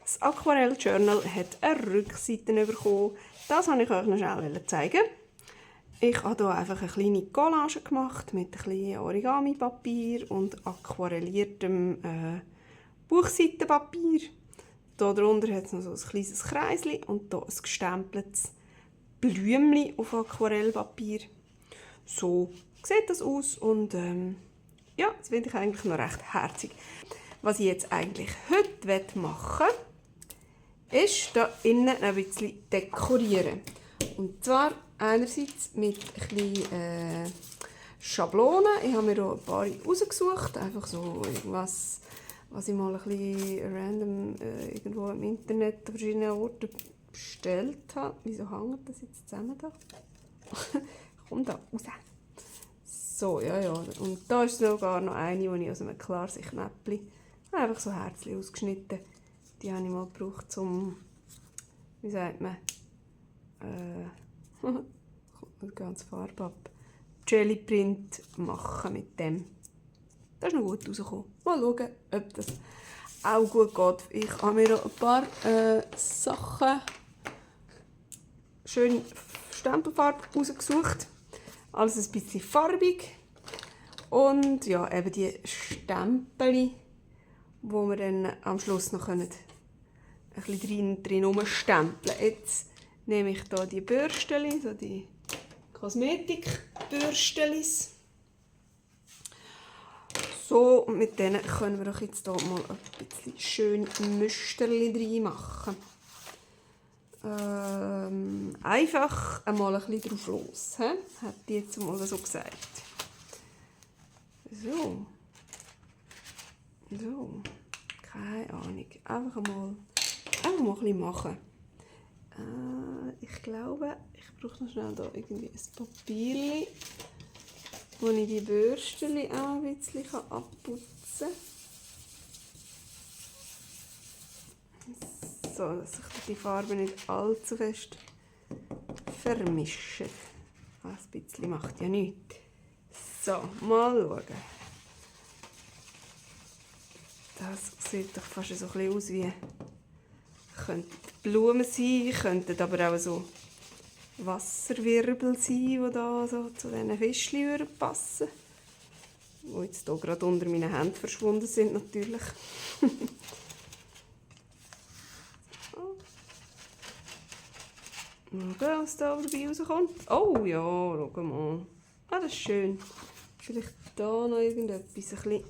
Das Aquarell Journal hat eine Rückseite bekommen. Das wollte ich euch noch schnell zeigen. Ich habe hier einfach eine kleine Collage gemacht mit ein bisschen Origami-Papier und aquarelliertem Buchseitenpapier. Hier drunter hat es noch so ein kleines Kreischen und hier ein gestempeltes Blümchen auf Aquarellpapier. So sieht das aus und ja, das finde ich eigentlich noch recht herzig. Was ich jetzt eigentlich heute machen will, ist hier innen ein bisschen dekorieren. Und zwar einerseits mit ein bisschen Schablonen. Ich habe mir hier ein paar rausgesucht, einfach so irgendwas, was ich mal ein bisschen random irgendwo im Internet an verschiedenen Orten bestellt habe. Wieso hängt das jetzt zusammen da? Komm da raus. So, ja. Und da ist sogar noch eine, die ich aus einem Klarsichtnäppchen einfach so Herzchen ausgeschnitten. Die habe ich mal gebraucht, um, wie sagt man, kommt nicht ganz Farbe ab, Jellyprint machen mit dem. Das ist noch gut rausgekommen. Mal schauen, ob das auch gut geht. Ich habe mir noch ein paar Sachen, schön Stempelfarbe rausgesucht. Alles ein bisschen farbig. Und ja, eben die Stempel, wo wir dann am Schluss noch ein bisschen drin rumstempeln. Jetzt nehme ich hier die Bürstchen, so die Kosmetikbürstchen. So, und mit denen können wir doch jetzt hier mal ein bisschen schön Müsterchen drin machen. Einfach einmal ein bisschen drauf los, he? Hat die jetzt mal so gesagt. So, keine Ahnung, einfach mal ein bisschen machen. Ich glaube, ich brauche noch schnell da irgendwie ein Papier, wo ich die Bürstchen auch ein bisschen abputzen kann. So, dass sich die Farbe nicht allzu fest vermischen. Ein bisschen macht ja nichts. So, mal schauen. Das sieht doch fast so ein bisschen aus wie könnten Blumen sein, könnten aber auch so Wasserwirbel sein, die da so zu diesen Fischchen passen würden. Die jetzt hier gerade unter meinen Händen verschwunden sind natürlich. Mal schauen, was da dabei rauskommt. Oh ja, schau mal. Ah, das ist schön. Vielleicht da noch irgendetwas. Ein bisschen.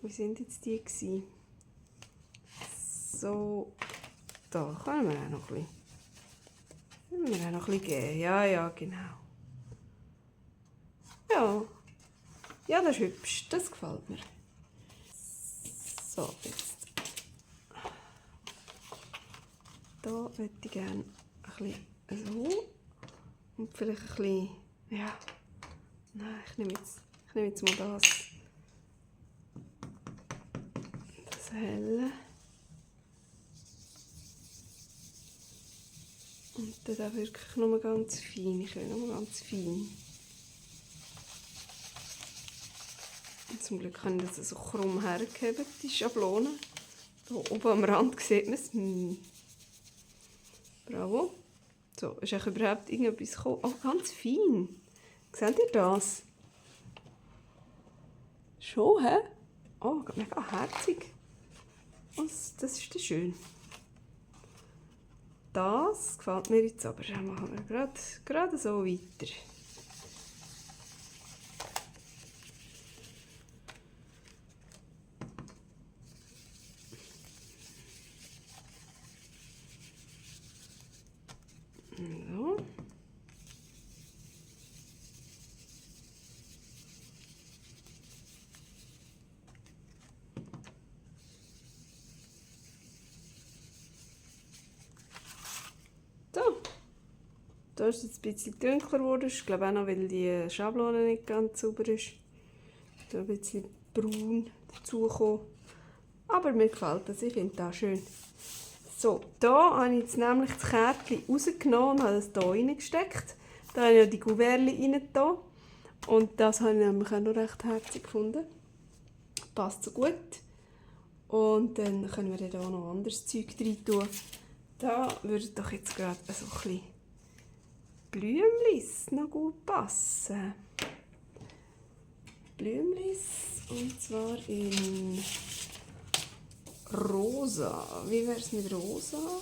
Wie sind jetzt die gewesen? So, da können wir auch noch ein bisschen geben. Ja, genau. Ja, das ist hübsch. Das gefällt mir. So, jetzt. Da möchte ich gerne ein bisschen so. Und vielleicht ein bisschen, ja. Nein, ich nehme jetzt mal das. Das helle. Und dann auch wirklich nur ganz fein. Ich will nur ganz fein. Und zum Glück können wir das so krumm hergeben, die Schablone. Hier oben am Rand sieht man es. Bravo. So, ist auch überhaupt irgendetwas gekommen? Oh, ganz fein. Seht ihr das? Schon, hä? Oh, mega herzig. Das ist schön. Das gefällt mir jetzt aber. Dann machen wir gerade so weiter. So. Da ist es jetzt ein bisschen dunkler geworden. Ich glaube auch noch, weil die Schablone nicht ganz sauber ist. Da ein bisschen braun dazugekommen. Aber mir gefällt das, ich finde das schön. So, da habe ich jetzt nämlich das Kärtchen rausgenommen und habe es hier reingesteckt. Da habe ich noch die Gouverne reingetan. Und das habe ich nämlich auch noch recht herzig gefunden. Passt so gut. Und dann können wir hier noch anderes Zeug rein tun. Da würde doch jetzt gerade so ein bisschen Blümlis noch gut passen. Blümlis, und zwar in rosa. Wie wäre es mit rosa?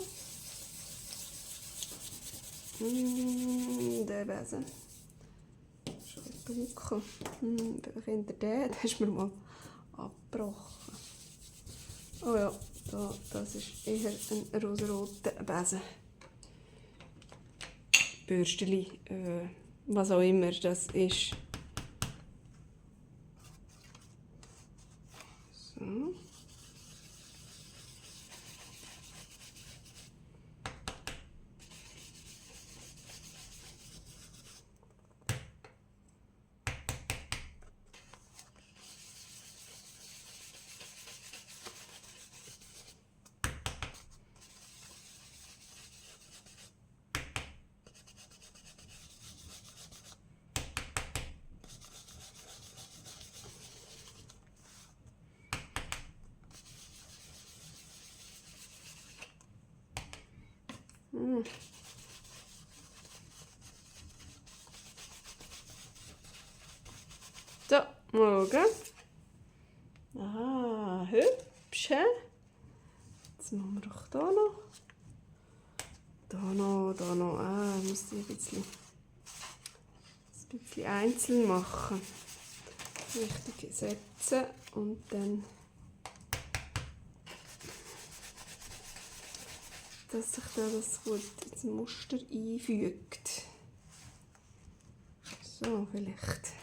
Der Besen. Schon ein dunkel. Vielleicht hinter den ist mir mal abgebrochen. Oh ja, das ist eher ein rosaroter Besen. Bürsteli, was auch immer das ist. So. So, mal schauen. Ah, hübsch, he? Jetzt machen wir doch hier noch. Da noch. Ah, ich muss die ein bisschen einzeln machen. Richtig setzen und dann, dass sich da das gut ins Muster einfügt. So, vielleicht.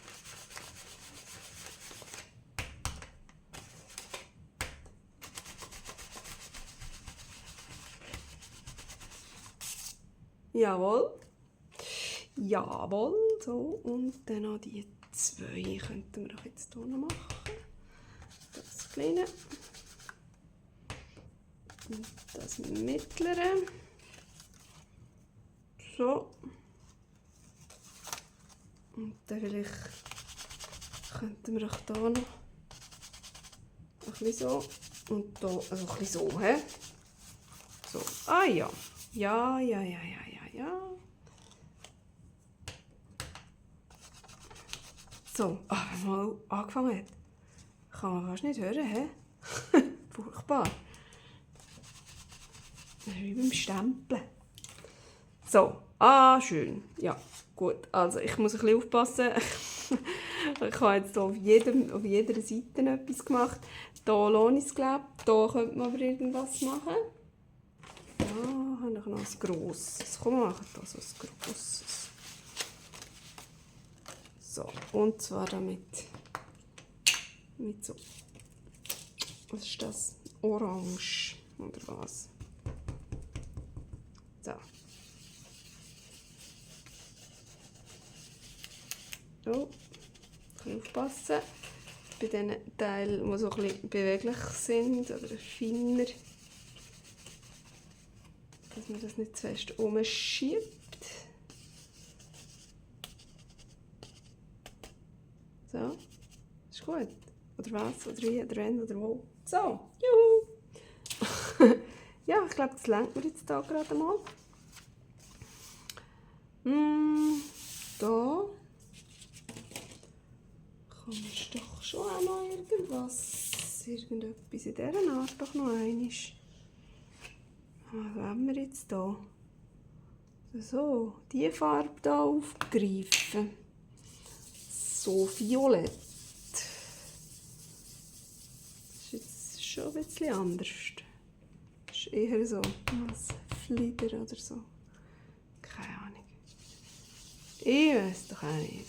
Jawohl. Jawohl. So, und dann noch die zwei könnten wir doch jetzt hier noch machen. Das kleine. Und das mittlere. So. Und dann vielleicht könnten wir auch hier noch ein bisschen so und hier also ein bisschen so, he? So. Ah ja. Ja. So, wenn man mal angefangen hat, kann man fast nicht hören, he? Furchtbar. Das ist wie beim Stempeln. So, schön. Ja, gut. Also ich muss ein bisschen aufpassen. Ich habe jetzt hier auf jeder Seite etwas gemacht. Hier lohnt es, glaube ich. Hier könnte man aber irgendwas machen. Ja, habe ich noch ein grosses. Komm, wir machen hier so ein grosses. So, und zwar damit mit so, was ist das? Orange oder was? So. So, aufpassen. Bei diesen Teilen, die so ein bisschen beweglich sind oder feiner, dass man das nicht zu fest umschiebt. So, ist gut. Oder was? Oder wie? Oder wenn? Oder wo? So, juhu! Ja, ich glaube, das lenkt mir jetzt hier gerade mal. Da kann man doch schon auch noch irgendetwas in dieser Art doch noch einmal. Was haben wir jetzt hier? So, diese Farbe hier aufgreifen. So violett. Das ist jetzt schon ein bisschen anders. Das ist eher so als Flieder oder so. Keine Ahnung. Ich weiß doch auch nicht.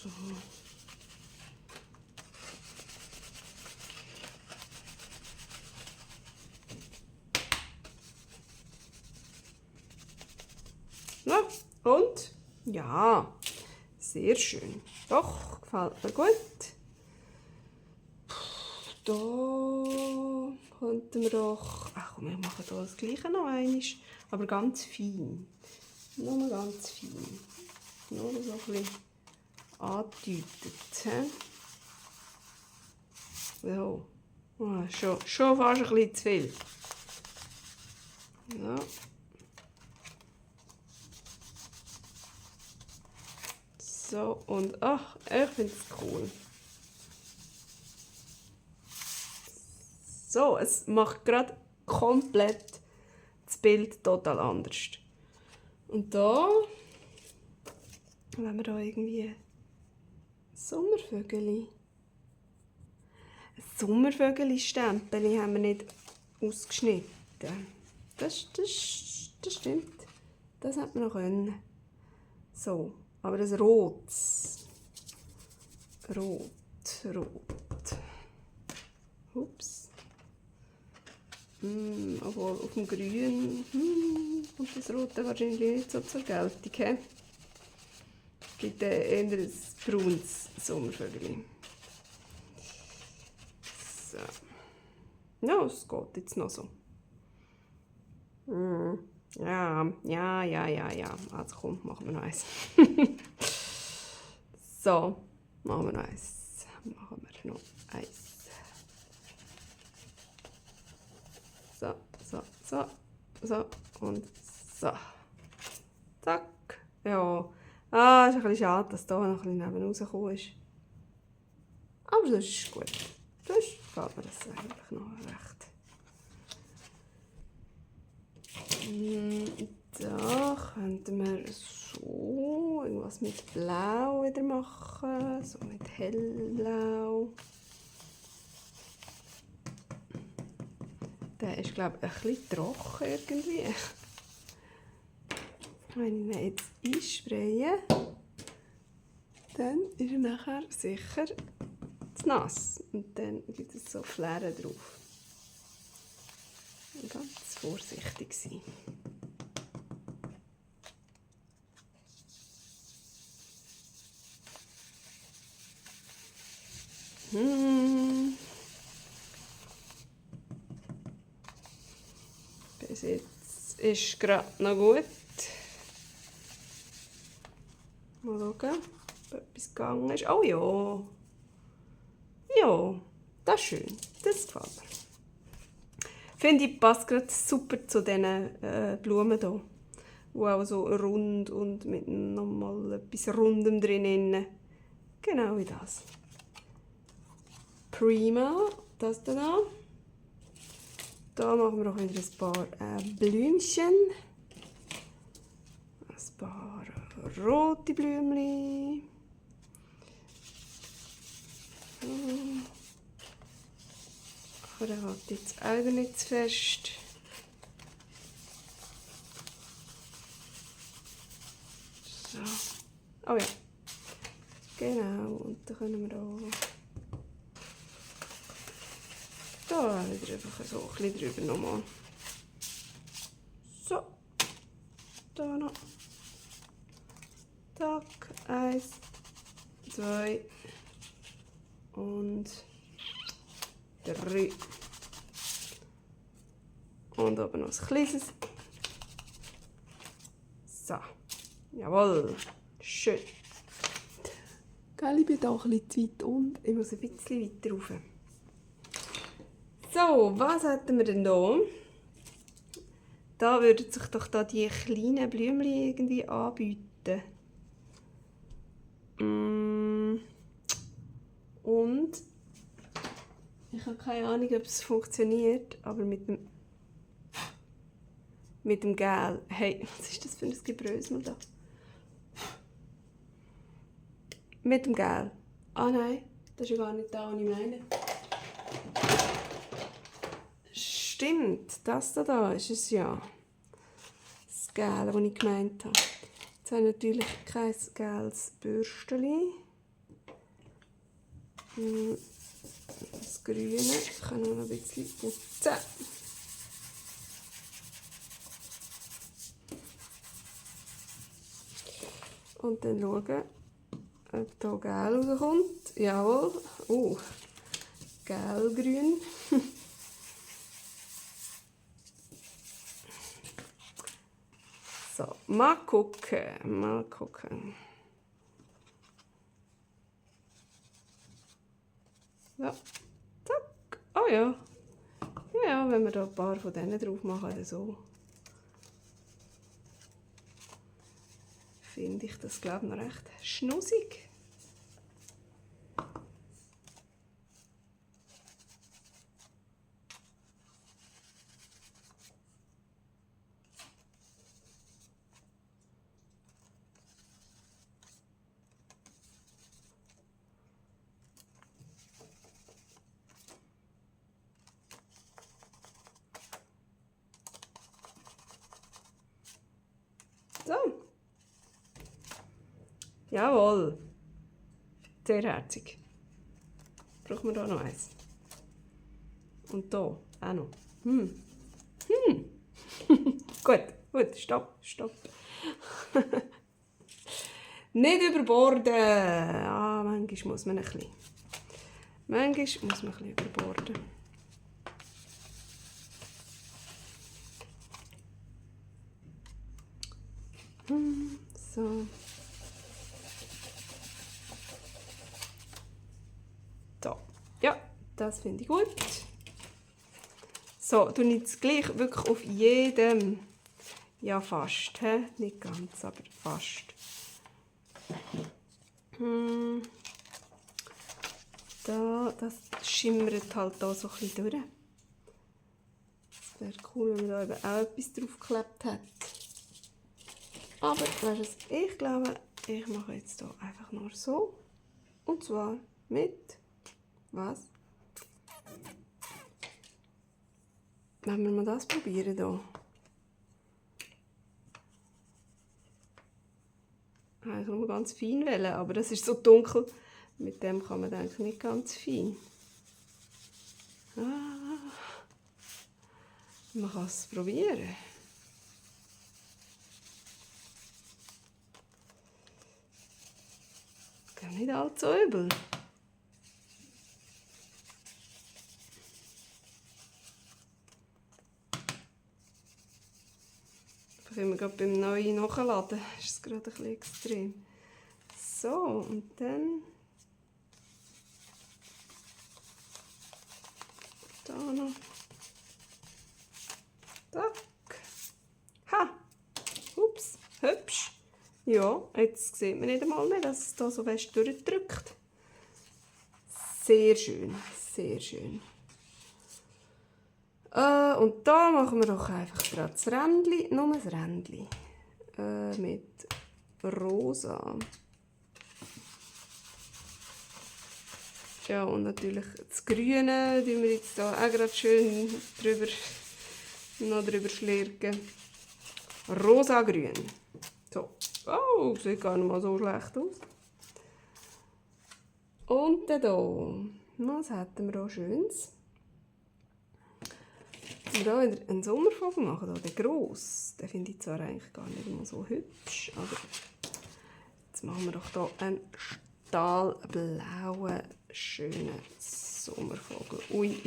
So. Ja, und? Ja, sehr schön. Doch, gefällt mir gut. da könnten wir doch... Ach komm, wir machen hier das Gleiche noch einmal, aber ganz fein. Nur ganz fein. Nur so ein bisschen angedeutet. So. Oh, schon fast ein bisschen zu viel. Ja. So, und ach, ich finde es cool. So, es macht gerade komplett das Bild total anders. Und da, wenn wir da irgendwie Sommervögel. Ein Sommervögel-Stempel haben wir nicht ausgeschnitten. Das stimmt. Das hätte man noch können. So, aber das Rot. Ups. Obwohl auf dem Grün kommt das Rote wahrscheinlich nicht so zur Geltung. He? Es gibt eher ein braunes Sommervögel. So. Ja, es geht jetzt noch so. Ja. Also komm, machen wir noch eins. So, machen wir noch eins. So und so. Zack. Ja. Ah, ist ein bisschen schade, dass da noch ein bisschen neben rausgekommen ist. Aber das ist gut. Das gefällt mir das eigentlich noch recht. Da könnten wir so irgendwas mit Blau wieder machen. So mit hellblau. Der ist, glaube ich, ein bisschen trocken irgendwie. Wenn ich ihn jetzt einspraye, dann ist er nachher sicher zu nass. Und dann gibt es so Flären drauf. Ganz vorsichtig sein. Bis jetzt ist gerade noch gut. Mal schauen, ob etwas gegangen ist. Oh ja. Ja, das ist schön. Das gefällt mir. Finde ich, passt gerade super zu diesen Blumen hier. Die auch so rund und mit nochmal etwas Rundem drin. Genau wie das. Prima. Das da. Da machen wir noch wieder ein paar Blümchen. Ein paar rote Blümchen. Aber der hat jetzt auch nicht zu fest. So. Oh ja. Genau. Und dann können wir da wieder einfach so ein bisschen drüber nochmal. So. Da noch. Tack. 1, 2 und 3. Und oben noch ein kleines. So. Jawohl. Schön. Gell, ich bin hier ein bisschen zu weit und ich muss ein bisschen weiter rauf. So, was hätten wir denn hier? Da würden sich doch da die kleinen Blümchen irgendwie anbieten. Und ich habe keine Ahnung, ob es funktioniert, aber mit dem Gel. Hey, was ist das für ein Gebrösel da? Mit dem Gel. Ah nein, das ist ja gar nicht da, was ich meine. Stimmt, das da ist es ja. Das Gel, das ich gemeint habe. Jetzt habe ich natürlich kein gelbes Bürstchen. Das Grüne können wir noch ein bisschen putzen. Und dann schauen, ob hier Gel rauskommt. Jawohl. gelb-grün. So, mal gucken. Ja, zack. Oh ja. Ja, wenn wir da ein paar von denen drauf machen, so finde ich das, glaube ich, noch recht schnussig. So. Jawohl. Sehr herzig. Brauchen wir da noch eins. Und da auch noch. Gut, stopp. Nicht überborden. Ah, manchmal muss man ein bisschen. Überborden. So. Ja, das finde ich gut. So, tue ich jetzt gleich wirklich auf jedem, ja fast, nicht ganz, aber fast. Das schimmert halt da so ein bisschen durch. Es wäre cool, wenn man da eben auch etwas draufgeklebt hat. Aber, weißt du, ich glaube, ich mache jetzt hier einfach nur so. Und zwar mit, was? Wenn wir mal das probieren hier. Ich nur ganz fein wählen, aber das ist so dunkel. Mit dem kann man eigentlich nicht ganz fein. Man kann es probieren. Gar nicht allzu übel. Wenn wir gerade beim neuen Nachladen, ist es gerade ein bisschen extrem. So, und dann da noch. Zack. Ha! Ups, hübsch. Ja, jetzt sieht man nicht einmal mehr, dass es da so fest durchdrückt. Sehr schön, sehr schön. Und da machen wir doch einfach gerade das Rändchen, nur das Rändchen. Mit rosa. Ja, und natürlich das Grüne, die wir jetzt da auch gerade schön drüber schlirken. Rosa-grün. So. Oh, sieht gar nicht mal so schlecht aus. Und dann hier. Was hätten wir da Schönes? Wenn wir hier wieder einen Sommervogel machen, den grossen, den finde ich zwar eigentlich gar nicht mal so hübsch, aber jetzt machen wir doch hier einen stahlblauen, schönen Sommervogel. Ui.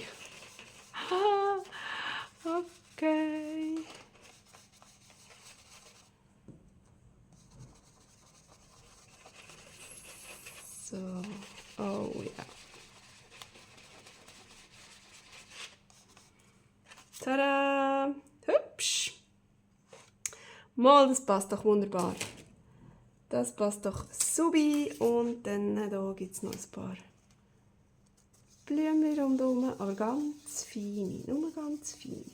Okay. So. Oh ja. Tada! Hübsch! Mal, das passt doch wunderbar. Das passt doch subi. Und dann hier gibt es noch ein paar Blümchen rundherum, aber ganz feine, nur ganz fein.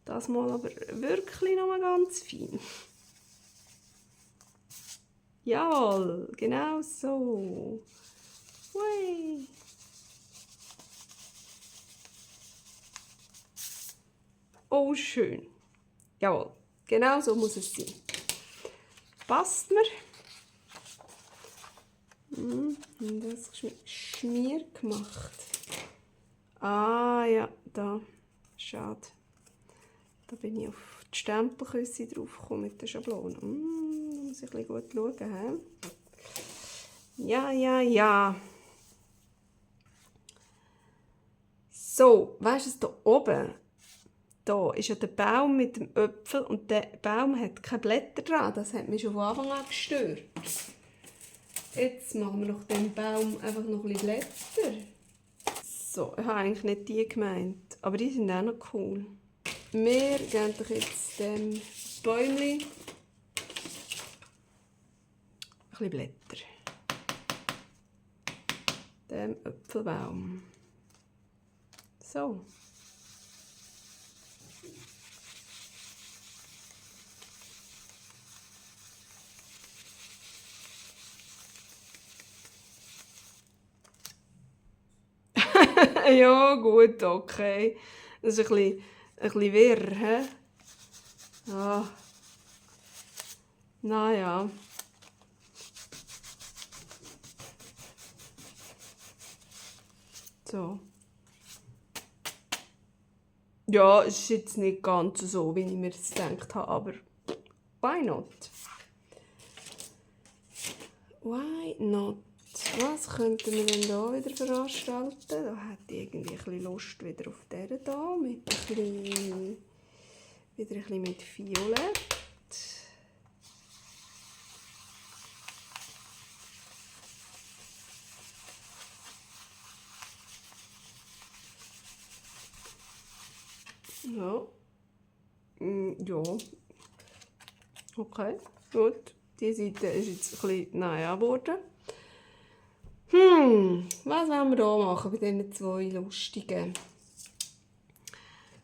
Das mal aber wirklich nur ganz fein. Jawohl, genau so. Hui. Oh, schön. Jawohl, genau so muss es sein. Passt mir. Und das Schmier gemacht. Ah ja, da. Schade. Da bin ich auf die Stempelküsse drauf gekommen mit der Schablone. Da muss ich ein bisschen gut schauen. He? Ja. So, weißt du, da oben, da ist ja der Baum mit dem Äpfel und der Baum hat keine Blätter dran. Das hat mich schon von Anfang an gestört. Jetzt machen wir noch dem Baum einfach noch ein bisschen Blätter. So, ich habe eigentlich nicht die gemeint, aber die sind auch noch cool. Wir geben doch jetzt dem Bäumchen ein bisschen Blätter. Dem Äpfelbaum. So. Ja, gut, okay. Das ist ein bisschen wirr, hä? Ah. Naja. So. Ja, es ist jetzt nicht ganz so, wie ich mir das gedacht habe, aber why not? Why not? Was könnten wir denn da wieder veranstalten? Da hätte ich irgendwie ein bisschen Lust wieder auf dieser da, mit ein bisschen mit Violett. Ja. Ja. Okay, gut. Die Seite ist jetzt ein bisschen naja geworden. Was wollen wir hier machen bei diesen zwei lustigen?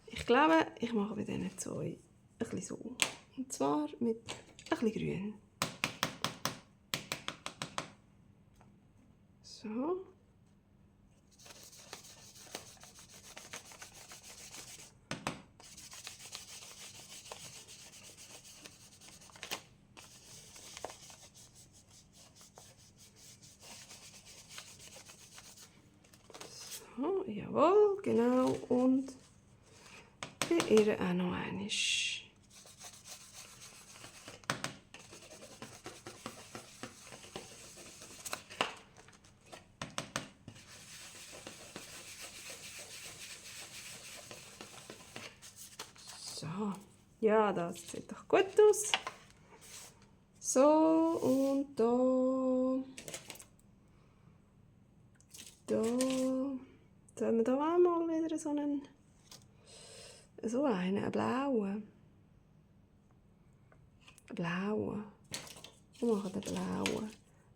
Ich glaube, ich mache bei diesen zwei ein bisschen so. Und zwar mit ein bisschen grün. So. So, jawohl, genau. Und bei ihr auch noch einmal. So, ja, das sieht doch gut aus. So, und da. Sollen wir da auch mal wieder so einen blauen. Blauen. Wir machen den blauen.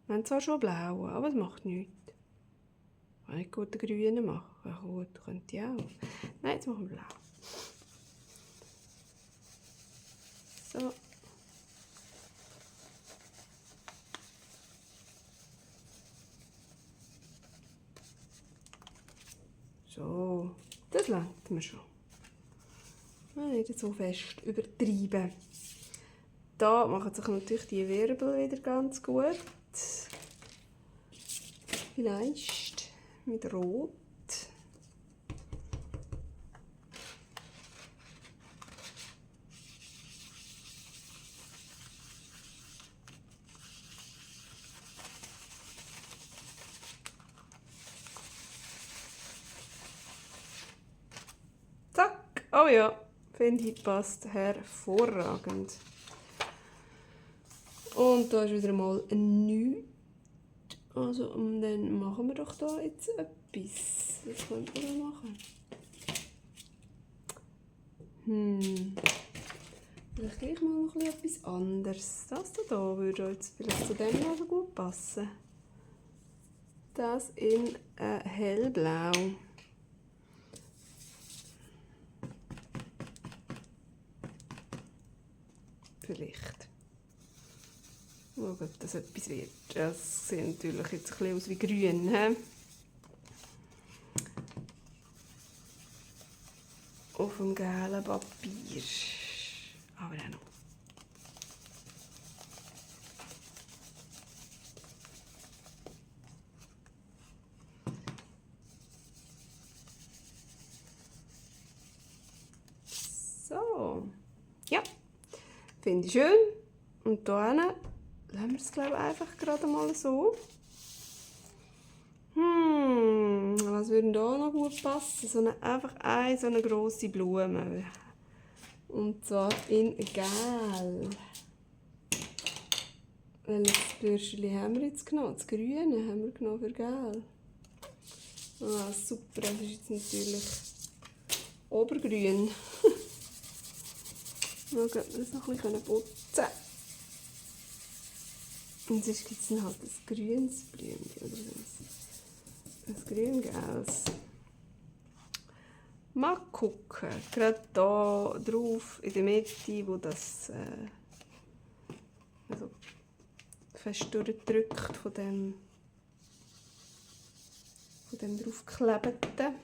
Wir haben zwar schon blauen, aber es macht nichts. Kann ich gut den grünen machen? Ja, gut, könnte ich auch. Nein, jetzt machen wir blau. So. So, das langt mir schon. Nicht so fest übertreiben. Da machen sich natürlich die Wirbel wieder ganz gut. Vielleicht mit Rot. Zack! Oh ja, finde ich, passt hervorragend. Und da ist wieder mal nichts. Also, und dann machen wir doch da jetzt etwas. Was können wir da machen? Vielleicht gleich mal noch etwas anderes. Das da würde jetzt vielleicht zu dem noch gut passen. Das in hellblau. Vielleicht. Schauen, ob das etwas wird. Das sieht natürlich jetzt ein bisschen aus wie grün. He? Auf dem gelben Papier. Aber auch noch. So. Ja. Finde ich schön. Und hier lassen wir es, glaube ich, einfach gerade mal so. Was was würde da noch gut passen? Einfach so eine grosse Blume. Und zwar in Gel. Welches Bürschchen haben wir jetzt genommen? Das Grüne haben wir genommen für Gel. Ah, super, das ist jetzt natürlich obergrün. Mal das noch ein bisschen putzen. Und sonst gibt es dann halt ein grünes Blümchen oder ein grün-gelbes. Mal gucken, gerade hier drauf in der Mitte, wo das also fest durchdrückt von dem draufgeklebten.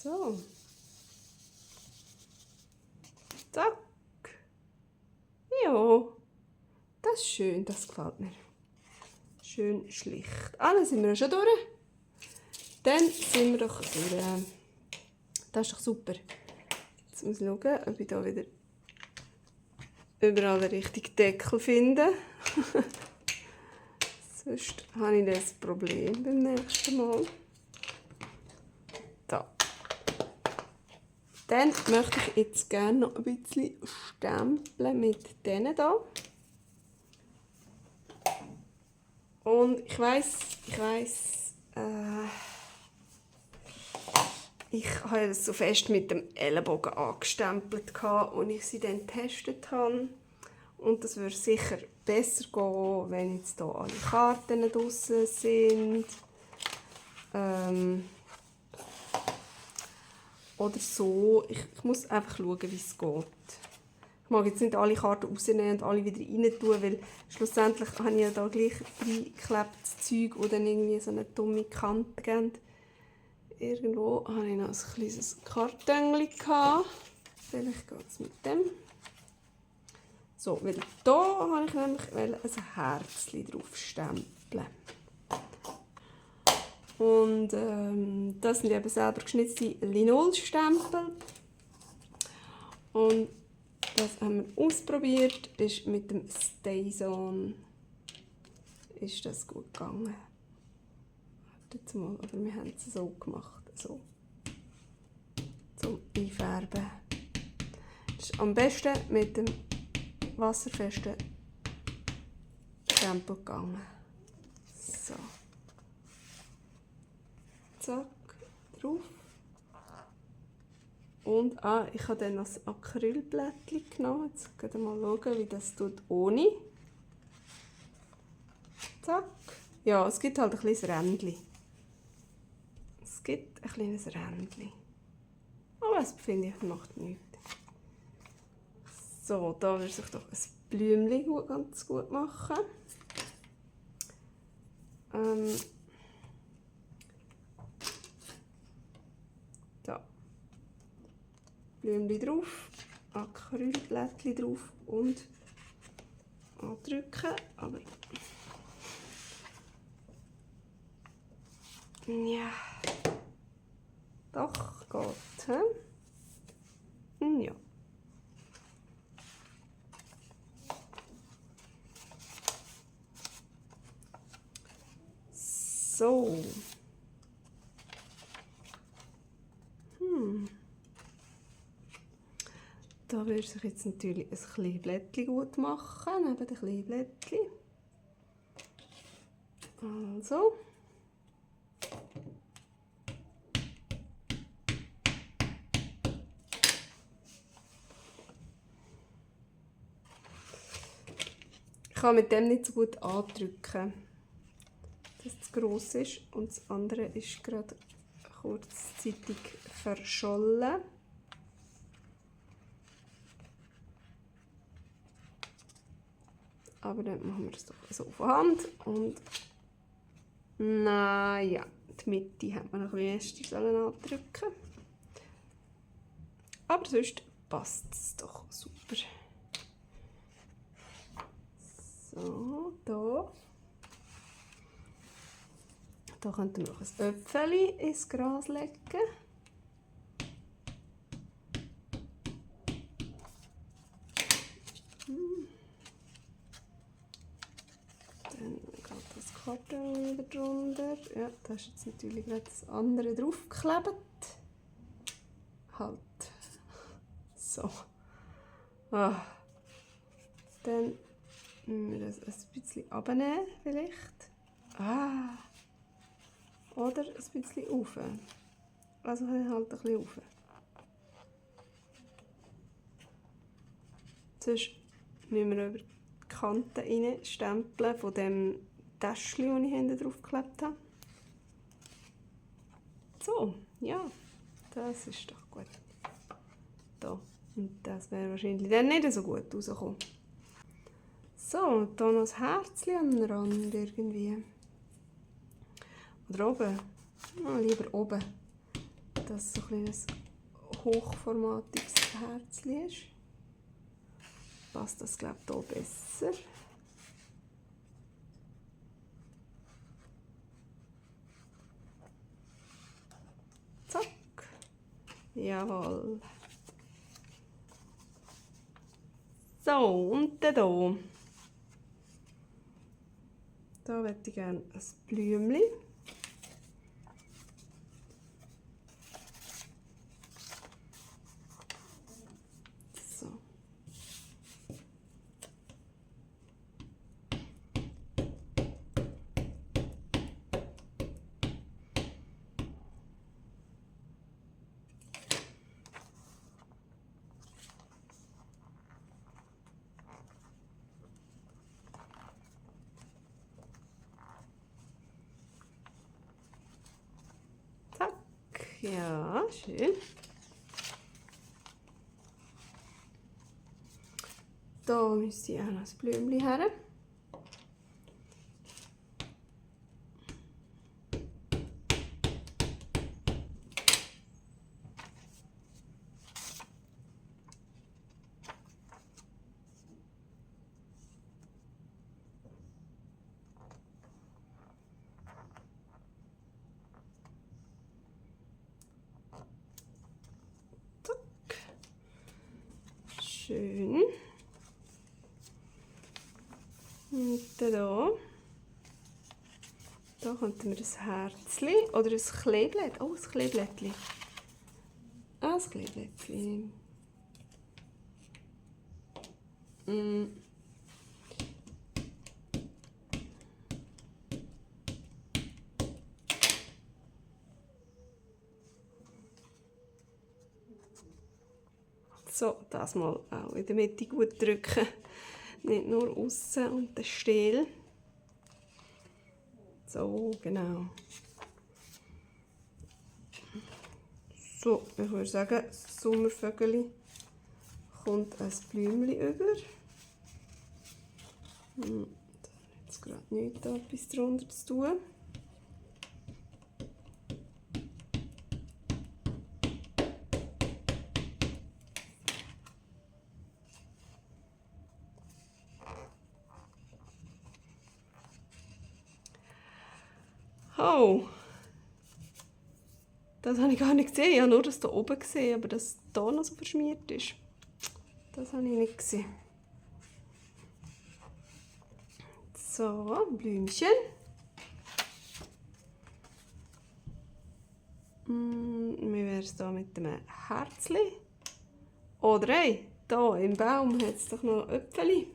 So. Zack. Ja. Das ist schön, das gefällt mir. Schön schlicht. Dann sind wir schon durch. Dann sind wir doch durch. Das ist doch super. Jetzt muss ich schauen, ob ich hier wieder überall den richtigen Deckel finde. Sonst habe ich das Problem beim nächsten Mal. Da. Dann möchte ich jetzt gerne noch ein bisschen stempeln mit denen hier. Und ich weiss, ich habe das so fest mit dem Ellenbogen angestempelt, als ich sie dann getestet habe. Und das würde sicher besser gehen, wenn jetzt hier alle Karten draussen sind. Oder so. Ich muss einfach schauen, wie es geht. Ich mag jetzt nicht alle Karten rausnehmen und alle wieder rein tun, weil schlussendlich habe ich ja da gleich reingeklebtes Zeug, das dann irgendwie so eine dumme Kante gibt. Irgendwo hatte ich noch ein kleines Kartönchen. Vielleicht geht es mit dem. So, weil hier habe ich nämlich ein Herzchen drauf stempeln. Und das sind eben selber geschnitzte Linolstempel. Und das haben wir ausprobiert, ist mit dem StazOn ist das gut gegangen. Wartet mal, oder wir haben es so gemacht, so zum Einfärben. Das ist am besten mit dem wasserfesten Stempel gegangen. So. Zack, drauf. Und ich habe dann noch ein Acrylblättchen genommen. Jetzt gehen wir mal schauen, wie das tut ohne. Zack. Ja, es gibt halt ein kleines Rändchen. Es gibt ein kleines Rändchen. Aber das finde ich macht nichts. So, da würde sich doch ein Blümchen ganz gut machen. Da. Blümchen drauf, Acrylblättchen drauf und andrücken. Aber ja, doch geht. Ja. So. Da würde sich jetzt natürlich ein kleines Blättchen gut machen, neben den kleinen Blättchen. Also. Ich kann mit dem nicht so gut andrücken, dass es zu gross ist. Und das andere ist gerade kurzzeitig verschollen. Aber dann machen wir es doch so von Hand. Und naja, die Mitte hat man noch ein bisschen andrücken. Aber sonst passt es doch super. So, da. Da könnten wir noch ein Äpfel ins Gras legen. Dann geht das Karton wieder drunter. Ja, da ist jetzt natürlich gerade das andere draufgeklebt. Halt. So. Ah. Dann müssen wir das ein bisschen abnehmen vielleicht. Ah. Oder ein bisschen rauf. Also halt ein bisschen rauf. Sonst müssen wir über die Kanten reinstempeln von dem Täschchen, das ich hinten drauf geklebt habe. So, ja, das ist doch gut. Da. Und das wäre wahrscheinlich dann nicht so gut rausgekommen. So, und hier noch ein Herzchen an den Rand irgendwie. Oder oben. Oh, lieber oben. Dass es so ein kleines hochformatiges Herzchen ist. Passt das, glaube ich, hier besser. Zack. Jawohl. So, und dann hier. Da möchte ich gerne ein Blümchen. So. Ja, schön. Da müsste ich auch noch ein Blümchen her. Schön. Und dann hier könnten wir ein Herzchen oder ein Kleeblättchen. Oh, ein Kleeblättchen. Ah, ein Kleeblättchen. So, das mal auch in der Mitte gut drücken. Nicht nur außen und den Stiel. So, genau. So, ich würde sagen, das Sommervögeli kommt ein Blümchen über. Da habe ich jetzt gerade nichts da etwas drunter zu tun. Oh! Das habe ich gar nicht gesehen. Ich habe nur das hier oben gesehen, aber dass hier noch so verschmiert ist. Das habe ich nicht gesehen. So, Blümchen. Wie wäre es hier mit einem Herzchen? Oder hey, hier im Baum hat es doch noch Äpfel.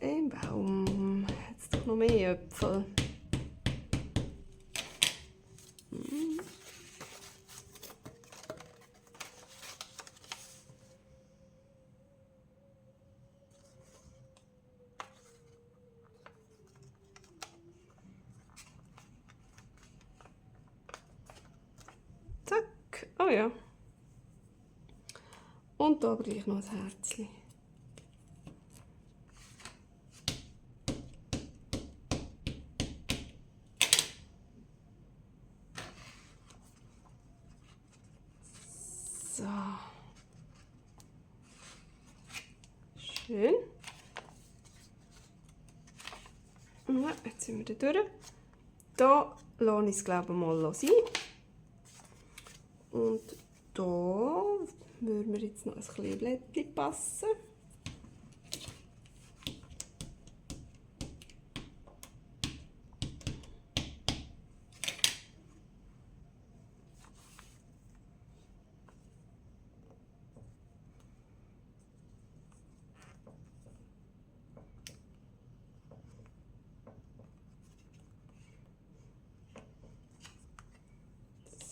Im Baum hat es doch noch mehr Äpfel. Zack, oh ja. Und da gleich noch ein Herzchen. So. Schön. Ja, jetzt sind wir da durch. Da lasse ich es, glaube ich, mal sein. Und da würde mir jetzt noch ein Kleeblättchen passen.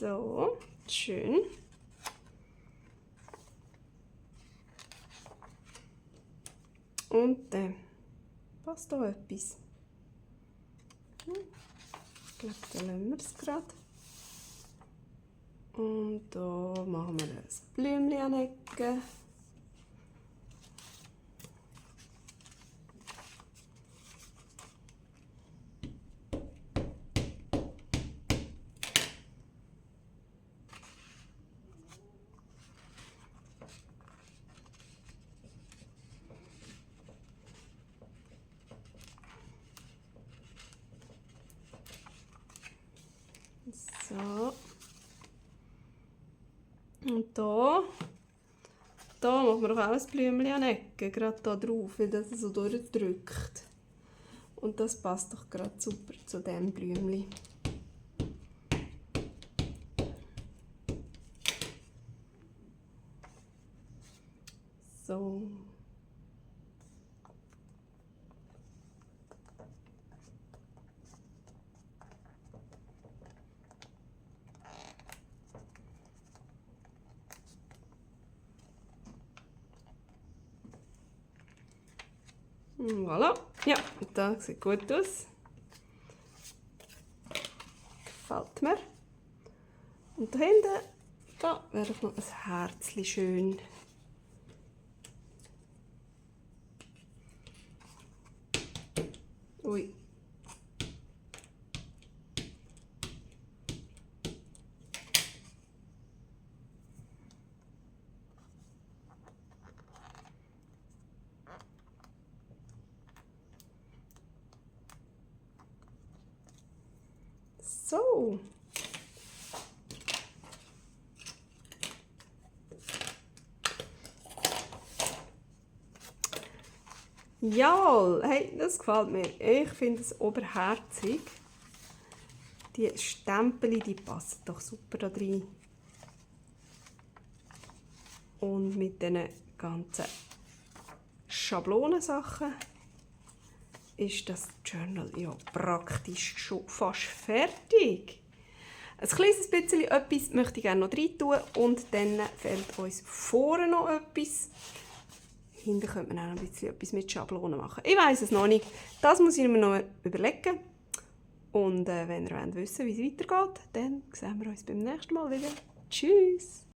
So, schön. Und dann passt da etwas. Ich glaube, dann lassen wir es gerade. Und da machen wir ein Blümchen an die Ecke. So. Und da machen wir doch auch ein Blümchen an die Ecke, gerade da drauf, weil das so durchdrückt. Und das passt doch gerade super zu diesem Blümchen. So. Voilà. Ja, das sieht gut aus. Gefällt mir. Und da hinten, da wäre noch ein Herzchen schön. Ui. So. Jawohl, hey, das gefällt mir. Ich finde es oberherzig. Die Stempel, die passen doch super da rein. Und mit diesen ganzen Schablonensachen ist das Journal ja praktisch schon fast fertig. Ein kleines bisschen etwas möchte ich gerne noch rein tun und dann fehlt uns vorne noch etwas. Hinten könnte man auch noch ein bisschen etwas mit Schablonen machen. Ich weiss es noch nicht. Das muss ich mir noch überlegen. Und wenn ihr wissen wollt, wie es weitergeht, dann sehen wir uns beim nächsten Mal wieder. Tschüss!